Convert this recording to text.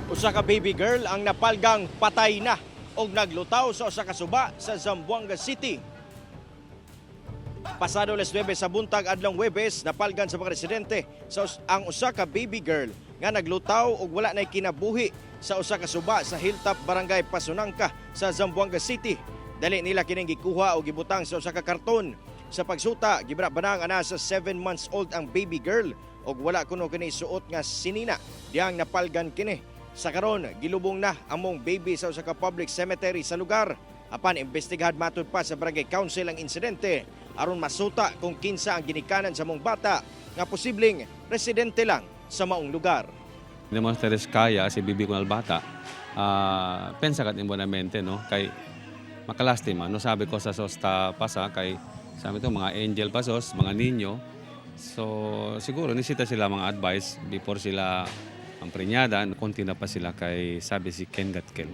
Usa ka baby girl ang napalgang patay na og naglutaw sa usa ka suba sa Zamboanga City. Pasado alas 9 sa buntag adlong Webes, napalgan sa mga residente ang usa ka baby girl nga naglutaw og wala nay kinabuhi sa usa ka suba sa Hilltop, Barangay Pasonanca sa Zamboanga City. Dali nila kining gikuha og gibutang sa usa ka karton. Sa pagsuta, gibra-banang ana sa 7 months old ang baby girl og wala kuno kini suot nga sinina diyang napalgan kini. Sa karon, gilubong na among baby sa usa ka public cemetery sa lugar. Apan imbestigahan matud pa sa barangay council ang insidente aron masuta kung kinsa ang ginikanan sa mong bata nga posibleng residente lang sa maong lugar. Demonstreres kaya si bibi ko bata. Pensa kat buenamente, no, kay makalastima, no, sabi ko sa sosta pasa kay sabi to mga angel pasos, mga ninyo. So siguro nisita sila mga advice before sila ang prenyada, konti na pa sila kay sabi si Ken Gatkel.